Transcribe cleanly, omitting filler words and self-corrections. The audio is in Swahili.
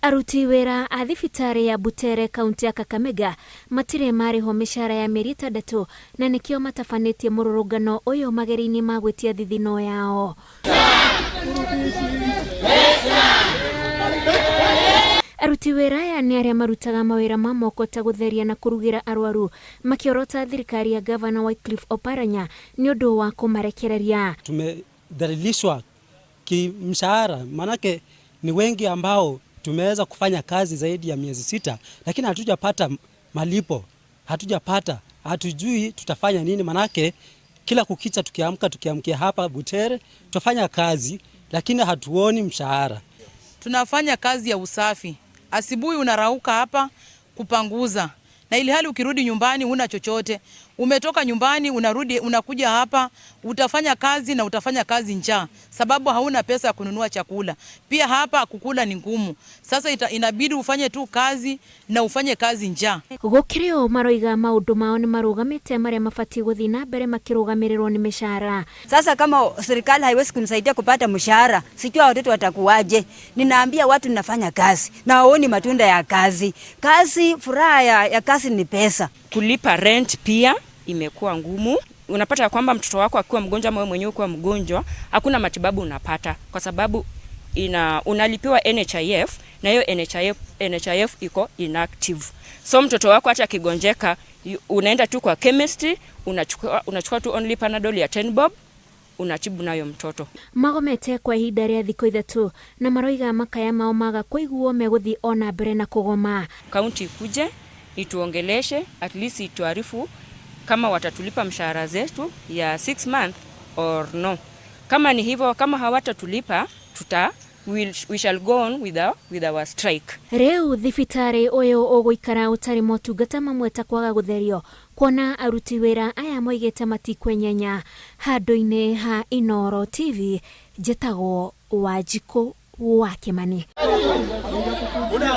Aruti wĩra a thibitarĩ ya Butere, kaunti ya Kakamega, matirĩ marĩhwo mĩcara ya mĩeri 6 na nĩkĩo matabanĩtie mũrũrũngano ũyũ mageria-inĩ ma gwĩtia thithino yao. Aruti wĩra aya nĩ arĩa marutaga mawĩra ma moko ta gũtheria na kũrugĩra arwaru, makĩorota thirikari ya gavana Wycliffe Oparanya nĩ ũndũ wa kũmarekereria. Tumedhalilishwa kimshahara, manake ni wengi ambao tumeweza kufanya kazi zaidi ya miezi 6, lakini hatujapata malipo, hatujapata, hatujui tutafanya nini, manake kila kukicha tukiamka, tukiamkia hapa Butere tutafanya kazi, lakini hatuoni mshahara. Tunafanya kazi ya usafi, asubuhi unarauka hapa kupanguza, na ili hali ukirudi nyumbani huna chochote. Umetoka nyumbani unarudi, unakuja hapa utafanya kazi na utafanya kazi njaa, sababu hauna pesa ya kununua chakula. Pia hapa kukula ni ngumu. Sasa inabidi ufanye tu kazi na ufanye kazi njaa. Gũkĩrĩ ũũ, maroiga maũndũ mao nĩ marũgamĩte marĩa mabatiĩ gũthiĩ na mbere makĩrũgamĩrĩrwo nĩ mĩcara. Sasa kama serikali haiwezi kunisaidia kupata mshahara, sijui watoto watakuwaje. Ninaambia watu ninafanya kazi na waoni matunda ya kazi. Kazi, furaha ya kazi ni pesa. Kulipa rent pia imekuwa ngumu. Unapata kwamba mtoto wako akiwa mgonjwa ama wewe mwenyewe ukiwa mgonjwa, hakuna matibabu unapata kwa sababu unalipiwa NHIF na hiyo NHIF iko inactive. So mtoto wako hata akigonjeka, unaenda tu kwa chemist, unachukua tu only Panadol ya 10 bob, unatibu nayo mtoto. Magomete kwa ihinda rĩa thikũ 3 na maroiga makaya mao maga kũiguo megũthiĩ ona mbere na kũgoma. Kaunti ikuje ituongeleshe, at least ituarifu kama watatulipa mshahara zetu ya 6 months or no. Kama ni hivyo, kama hawatatulipa, we shall go on with our strike. Rĩu thibitarĩ ũyũ ũgũikara ũtarĩ motungata mamwe ta kwaga gũtherio, kuona aruti wĩra aya moigĩte matikwenyenya. Handũ-inĩ ha Inooro TV, njĩtagwo Wanjikũ wa Kĩmani.